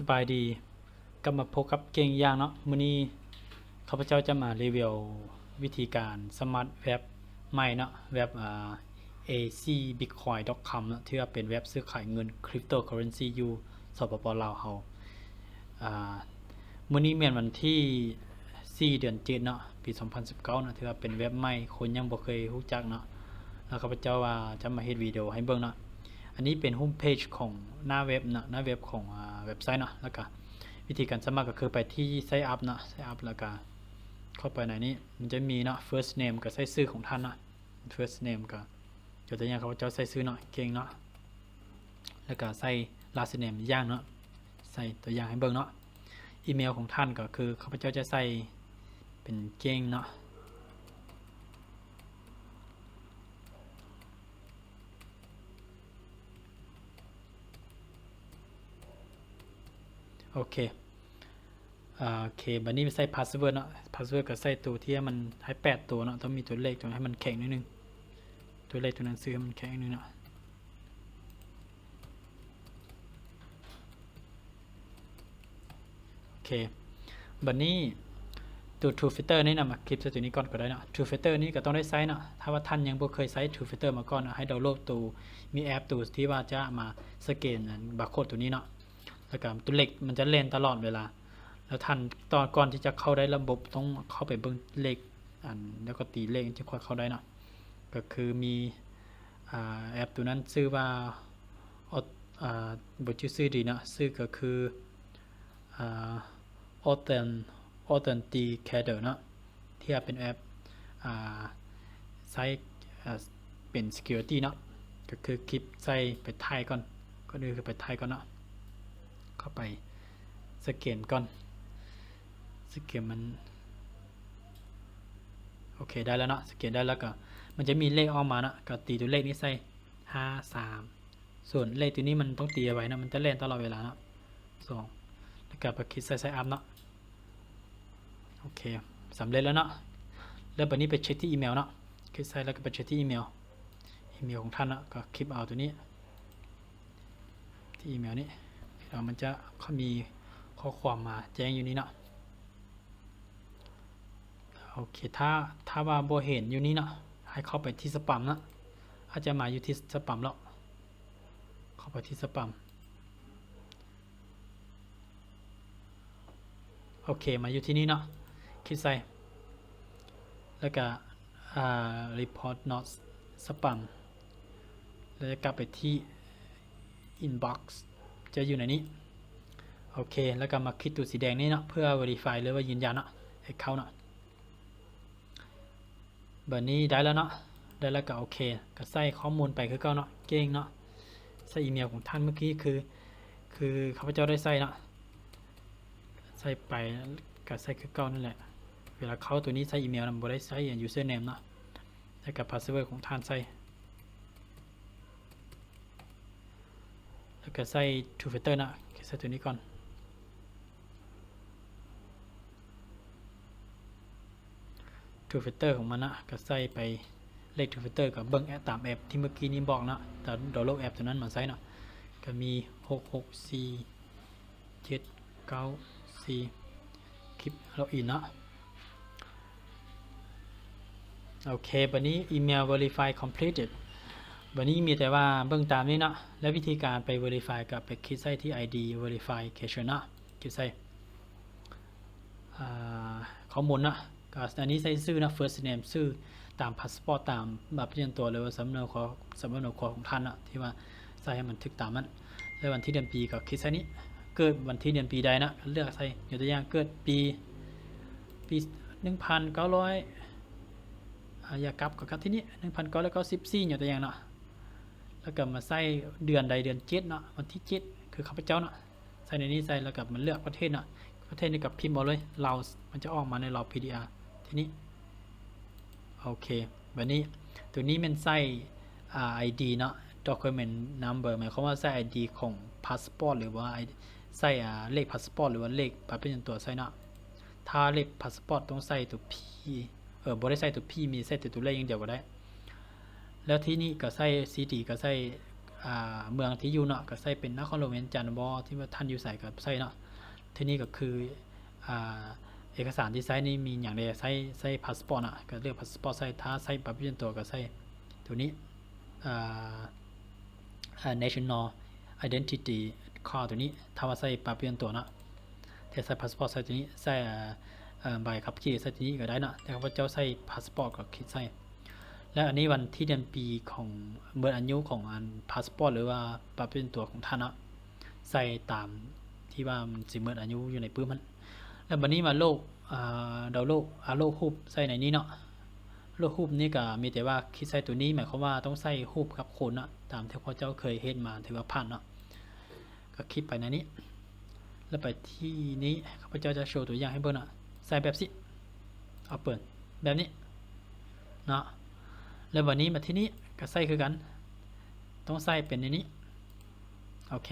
ສະບາຍດີ ກັບມາພົບກັບເກັ່ງອີກຢ່າງເນາະ. ມື້ນີ້ຂ້າພະເຈົ້າຈະມາຣີວິວວິທີການສະໝັກເວັບໃໝ່ເນາະ, ເວັບ ອາ ເອຊີບິດຄອຍດອດຄອມເນາະ, ຖືວ່າເປັນເວັບຊື້ຂາຍເງິນຄຣິບໂຕເຄີເຣນຊີຢູ່ ສປປ ລາວເຮົາ. ອາ ມື້ນີ້ແມ່ນວັນທີສີ່ ເດືອນເຈັດເນາະ ປີສອງພັນສິບເກົ້າເນາະ, ຖືວ່າເປັນເວັບໃໝ່ ຄົນຍັງບໍ່ເຄີຍຮູ້ຈັກເນາະ. ແລ້ວຂ້າພະເຈົ້າວ່າຈະມາເຮັດວິດີໂອໃຫ້ເບິ່ງເນາະ. ອັນນີ້ເປັນໂຮມເພຈຂອງໜ້າເວັບເນາະ, ໜ້າເວັບຂອງ ອາ ເວັບໄຊເນາະ. ແລ້ວກະວິທີການສະໝັກກໍຄືໄປທີ່ໄຊອັບເນາະ, ໄຊອັບ ແລ້ວກະເຂົ້າໄປໃນນີ້ ມັນຈະມີເນາະ ເຟີສເນມ ກໍໃສ່ຊື່ຂອງທ່ານເນາະ, ເຟີສເນມ ກໍຍົກຕົວຢ່າງ ຂ້າພະເຈົ້າໃສ່ຊື່ເນາະ ເກັ່ງເນາະ, ແລ້ວກະໃສ່ລາສເນມອີກຢ່າງເນາະ, ໃສ່ຕົວຢ່າງໃຫ້ເບິ່ງເນາະ. ອີເມວຂອງທ່ານກໍຄືຂ້າພະເຈົ້າຈະໃສ່ເປັນເກັ່ງເນາະ. ໂອເຄ ອາ ໂອເຄ ບາດນີ້ໃສ່ພາສເວີດເນາະ, ພາສເວີດກໍໃສ່ໂຕທີ່ໃຫ້ມັນໃຫ້ແປດໂຕເນາະ, ຕ້ອງມີຕົວເລກຕົວໃຫ້ມັນແຂງໜ້ອຍໜຶ່ງ, ຕົວເລກຕົວໜັງສືໃຫ້ມັນແຂງໜ້ອຍໜຶ່ງເນາະ. ໂອເຄ ບາດນີ້ໂຕທູຟິລເຕີນີ້ນະ ມາຄລິກໃສ່ໂຕນີ້ກ່ອນກໍໄດ້ເນາະ. ທູຟິລເຕີນີ້ກໍຕ້ອງໄດ້ໃຊ້ເນາະ, ຖ້າວ່າທ່ານຍັງບໍ່ເຄີຍໃຊ້ທູຟິລເຕີມາກ່ອນນະ ໃຫ້ດາວໂຫຼດໂຕ ມີແອັບໂຕທີ່ວ່າຈະມາສະແກນ ອາ ບາໂຄດໂຕນີ້ເນາະ. ແລ້ວກະໂຕເລກມັນຈະແລ່ນຕະຫຼອດເວລາ, ແລ້ວທ່ານ ຕອນ ກ່ອນທີ່ຈະເຂົ້າໄດ້ລະບົບ ຕ້ອງເຂົ້າໄປເບິ່ງເລກ ອັນ ແລ້ວກໍຕີເລກ ຈຶ່ງຄ່ອຍເຂົ້າໄດ້ເນາະ. ກໍຄືມີ ອາ ແອັບໂຕນັ້ນຊື່ວ່າ ອອດ ອາ ບໍ່ຈື່ຊື່ດີເນາະ, ຊື່ກໍຄື ອາ Authen- Authenticator ເນາະ, ທີ່ວ່າເປັນແອັບ ອາ ໃຊ້ ອາ ເປັນ security ເນາະ. ກໍຄືຄລິກໃສ່ໄປຖ່າຍກ່ອນ, ກ່ອນອື່ນຄືໄປຖ່າຍກ່ອນເນາະ, ເຂົ້າໄປສະແກນກ່ອນ, ສະແກນມັນ ໂອເຄ ໄດ້ແລ້ວເນາະ, ສະແກນໄດ້ແລ້ວກໍມັນຈະມີເລກອອກມາເນາະ, ກໍຕີຕົວເລກນີ້ໃສ່ຫ້າສາມ ສ່ວນເລກຕົວນີ້ມັນຕ້ອງຕີໄວໆເນາະ, ມັນຈະແລ່ນຕະຫຼອດເວລາເນາະ ສອງ ແລ້ວກໍໄປຄລິກໃສ່ Sign Up ເນາະ. ໂອເຄ ສຳເລັດແລ້ວເນາະ. ແລ້ວບາດນີ້ໄປເຊັກທີ່ອີເມວເນາະ, ຄລິກໃສ່ແລ້ວກໍໄປເຊັກທີ່ອີເມວ ອີເມວຂອງທ່ານເນາະ, ກໍຄລິກເອົາຕົວນີ້ທີ່ອີເມວນີ້ ແລ້ວມັນຈະມີຂໍ້ຄວາມມາແຈ້ງຢູ່ນີ້ເນາະ. ໂອເຄ ຖ້າ ຖ້າວ່າບໍ່ເຫັນຢູ່ນີ້ເນາະ ໃຫ້ເຂົ້າໄປທີ່ສະປາມເນາະ, ອາດຈະມາຢູ່ທີ່ສະປາມເນາະ, ເຂົ້າໄປທີ່ສະປາມ. ໂອເຄ ມາຢູ່ທີ່ນີ້ເນາະ, ຄລິກໃສ່ ແລ້ວກະ ອາ Report Not Spam ແລ້ວຈະກັບໄປທີ່ Inbox ຈະຢູ່ໃນນີ້. ໂອເຄ ແລ້ວກໍມາຄລິກຕົວສີແດງນີ້ເນາະ ເພື່ອ Verify ຫຼືວ່າຢືນຢັນເນາະ Account ເນາະ. ບາດນີ້ໄດ້ແລ້ວເນາະ, ໄດ້ແລ້ວກໍໂອເຄ, ກໍໃສ່ຂໍ້ມູນໄປຄືເກົ່າເນາະ, ເກັ່ງເນາະ. ໃສ່ອີເມວຂອງທ່ານເມື່ອກີ້ ຄື ຄືຂ້າພະເຈົ້າໄດ້ໃສ່ເນາະ, ໃສ່ໄປກໍໃສ່ຄືເກົ່ານັ້ນແຫຼະ. ເວລາເຂົ້າໂຕນີ້ໃສ່ອີເມວນຳ, ບໍ່ໄດ້ໃສ່ username ເນາະ, ແລ້ວກໍ password ຂອງທ່ານໃສ່. ແລ້ວກໍໃສ່ Two Factor ນະ, ໃສ່ໂຕນີ້ກ່ອນ. Two Factor ຂອງມັນນະ, ກໍໃສ່ໄປເລກ Two Factor ກໍເບິ່ງແອັບ ຕາມແອັບທີ່ເມື່ອກີ້ນີ້ບອກເນາະ, ດາວໂຫຼດແອັບໂຕນັ້ນມາໃຊ້ເນາະ. ກໍມີ ຫົກຫົກສີ່ ເຈັດເກົ້າສີ່ ຄລິກ Login ເນາະ. ໂອເຄ ບາດນີ້ Email Verify Completed. ບາດນີ້ມີແຕ່ວ່າເບິ່ງຕາມນີ້ເນາະ, ແລະ ວິທີການໄປ Verify ກໍໄປຄລິກໃສ່ທີ່ ID Verification ເນາະ, ຄລິກໃສ່ ອາ ຂໍ້ມູນເນາະ. ກໍອັນນີ້ໃສ່ຊື່ເນາະ, First Name ຊື່ຕາມ Passport ຕາມບັດປະຈຳຕົວ ຫຼືວ່າສຳເນົາຄອ ສຳເນົາຄອ ຂອງທ່ານເນາະ ທີ່ວ່າໃສ່ໃຫ້ມັນຖືກຕາມນັ້ນ. ແລ້ວວັນທີເດືອນປີກໍຄລິກໃສ່ນີ້, ເກີດວັນທີເດືອນປີໃດເນາະ ເລືອກໃສ່. ຍົກຕົວຢ່າງເກີດປີ ປີໜຶ່ງພັນເກົ້າຮ້ອຍ ອາ ຢາກກັບກໍກັບທີ່ນີ້ ໜຶ່ງພັນເກົ້າຮ້ອຍເກົ້າສິບສີ່ ຍົກຕົວຢ່າງເນາະ. ແລ້ວກໍມາໃສ່ເດືອນໃດ ເດືອນເຈັດເນາະ, ວັນທີເຈັດ ຄືຂ້າພະເຈົ້າເນາະ. ໃສ່ໃນນີ້ໃສ່ ແລ້ວກໍມາເລືອກປະເທດເນາະ, ປະເທດນີ້ກໍພິມເອົາເລີຍ ລາວ ມັນຈະອອກມາໃນລາວ ພີດີອາ ທີ່ນີ້. ໂອເຄ ບາດນີ້ໂຕນີ້ແມ່ນໃສ່ ອາ ID ເນາະ, Document Number ໝາຍຄວາມວ່າໃສ່ ID ຂອງ Passport ຫຼືວ່າໃສ່ ອາ ເລກ Passport ຫຼືວ່າເລກບັດປະຈຳຕົວໃສ່ເນາະ. ຖ້າເລກ Passport ຕ້ອງໃສ່ໂຕ P ເອີ ບໍ່ໄດ້ໃສ່ໂຕ P ມີໃສ່ແຕ່ໂຕເລກຢ່າງດຽວກໍໄດ້. ແລ້ວທີ່ນີ້ກໍໃສ່ City ກໍໃສ່ ອ່າ ເມືອງທີ່ຢູ່ເນາະ ກໍໃສ່ເປັນນະຄອນຫຼວງວຽງຈັນບໍ ທີ່ວ່າທ່ານຢູ່ໃສກໍໃສ່ເນາະ. ທີນີ້ກໍຄື ອ່າ ເອກະສານທີ່ໃຊ້ນີ້ມີຫຍັງແດ່ ໃຊ້ ໃຊ້ພາສປອດເນາະ ກໍເລືອກພາສປອດໃສ່ ຖ້າໃຊ້ບັດປະຈຳຕົວກໍໃສ່ໂຕນີ້ ອ່າ ອ່າ National Identity Card ໂຕນີ້ ຖ້າວ່າໃຊ້ບັດປະຈຳຕົວເນາະ ແຕ່ໃຊ້ພາສປອດໃສ່ໂຕນີ້ ໃຊ້ ເອີ ໃບຂັບຂີ່ໃສ່ໂຕນີ້ກໍໄດ້ເນາະ ແຕ່ຂ້າພະເຈົ້າໃຊ້ພາສປອດກໍຄລິກໃສ່ ແລ້ວອັນນີ້ວັນທີເດືອນປີຂອງ ໝົດອາຍຸຂອງອັນພາສປອດ ຫຼືວ່າບັດປະຈຳຕົວຂອງທ່ານເນາະ ໃສ່ຕາມທີ່ວ່າມັນຊິໝົດອາຍຸຢູ່ໃນປຶ້ມຫັ້ນ. ແລ້ວບັດນີ້ມາໂຫຼດ ອ່າ ດາວໂຫຼດ ອາໂຫຼດຮູບໃສ່ໃນນີ້ເນາະ ໂຫຼດຮູບນີ້ກໍມີແຕ່ວ່າຄລິກໃສ່ໂຕນີ້ ໝາຍຄວາມວ່າຕ້ອງໃສ່ຮູບກັບຄົນເນາະ ຕາມທີ່ພວກເຈົ້າເຄີຍເຮັດມາຖືວ່າຜ່ານເນາະ ກໍຄລິກໄປໃນນີ້ ແລ້ວໄປທີ່ນີ້ ຂ້າພະເຈົ້າຈະໂຊຕົວຢ່າງໃຫ້ເບິ່ງເນາະ ໃສ່ແບບຊີ້ ເອົາເປີດແບບນີ້ເນາະ ແລ້ວບັດນີ້ມາທີ່ນີ້ກໍໃສ່ຄືກັນ ຕ້ອງໃສ່ເປັນໃນນີ້ ໂອເຄ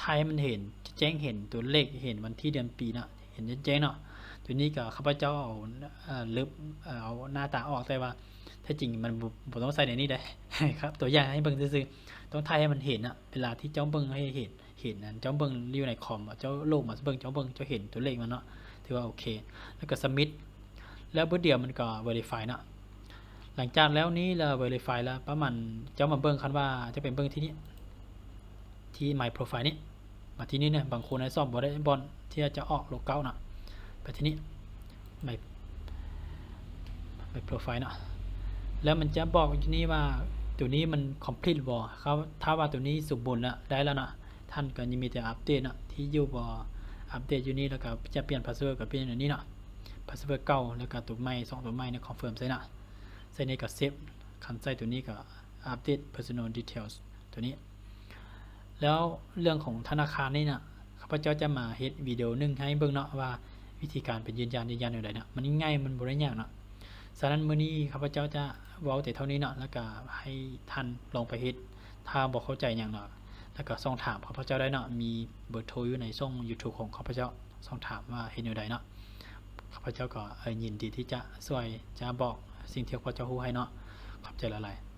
ຖ່າຍໃຫ້ມັນເຫັນ ແຈ້ງເຫັນຕົວເລກ ເຫັນວັນທີເດືອນປີເນາະ ເຫັນແຈ້ງໆເນາະ. ໂຕນີ້ກໍຂ້າພະເຈົ້າເອົາ ເອີ ລຶບ ເອີ ເອົາໜ້າຕາອອກ ແຕ່ວ່າແທ້ຈິງມັນບໍ່ ບໍ່ຕ້ອງໃສ່ໃນນີ້ເດ້ ຕົວຢ່າງໃຫ້ເບິ່ງຊື່ໆ ຕ້ອງຖ່າຍໃຫ້ມັນເຫັນນະ ເວລາທີ່ເຈົ້າເບິ່ງໃຫ້ເຫັນ ເຫັນອັນເຈົ້າເບິ່ງຢູ່ໃນຄອມ ເຈົ້າໂຫຼດມາເບິ່ງ ເຈົ້າເບິ່ງ ເຈົ້າເຫັນຕົວເລກມັນເນາະ ຖືວ່າໂອເຄ ແລ້ວກໍ Submit ແລ້ວບຶດດຽວມັນກໍ Verify ເນາະ. ຫຼັງຈາກແລ້ວນີ້ແລ້ວ Verify ແລ້ວປະມານ ເຈົ້າມາເບິ່ງ ຄັນວ່າຈະເປັນເບິ່ງທີ່ນີ້ ທີ່ My Profile ນີ້ ມາທີ່ນີ້ເນາະ ບາງຄົນໃນຊອບບໍ່ໄດ້ບ່ອນທີ່ຈະອອກໂລກເກົ້າເນາະ ໄປທີ່ນີ້ My My Profile ເນາະ ແລ້ວມັນຈະບອກຢູ່ນີ້ວ່າໂຕນີ້ມັນ complete ບໍ່ ຖ້າວ່າໂຕນີ້ສົມບູນແລ້ວ ໄດ້ແລ້ວເນາະ ທ່ານກໍຍັງມີແຕ່ອັບເດດເນາະ ທີ່ຢູ່ບໍ່ອັບເດດຢູ່ນີ້ ແລ້ວກໍຈະປ່ຽນ password ກໍປ່ຽນຢູ່ນີ້ເນາະ password ເກົ່າ ແລ້ວກໍໂຕໃໝ່ ສອງໂຕໃໝ່ນີ້ confirm ໃສ່ເນາະ ໃສ່ນີ້ກໍ save ຄັນໃສ່ໂຕນີ້ກໍ update personal details ໂຕນີ້. ແລ້ວເລື່ອງຂອງທະນາຄານນີ້ນະ ຂ້າພະເຈົ້າຈະມາເຮັດວິດີໂອໜຶ່ງໃຫ້ເບິ່ງເນາະ ວ່າວິທີການໄປຢືນຢັນ ຢືນຢັນແນວໃດເນາະ ມັນງ່າຍ ມັນບໍ່ໄດ້ຍາກເນາະ. ສະນັ້ນມື້ນີ້ຂ້າພະເຈົ້າຈະເວົ້າແຕ່ເທົ່ານີ້ເນາະ ແລ້ວກະໃຫ້ທ່ານລອງໄປເຮັດ ຖ້າບໍ່ເຂົ້າໃຈຫຍັງເນາະ ແລ້ວກະຊ່ອງຖາມຂ້າພະເຈົ້າໄດ້ເນາະ ມີເບີໂທຢູ່ໃນຊ່ອງ YouTube ຂອງຂ້າພະເຈົ້າ ຊ່ອງຖາມວ່າເຮັດແນວໃດເນາະ ຂ້າພະເຈົ້າກໍ ເອີ ຍິນດີທີ່ຈະຊ່ວຍ ຈະບອກສິ່ງທີ່ຂ້າພະເຈົ້າຮູ້ໃຫ້ເນາະ. ຂອບໃຈຫຼາຍໆ.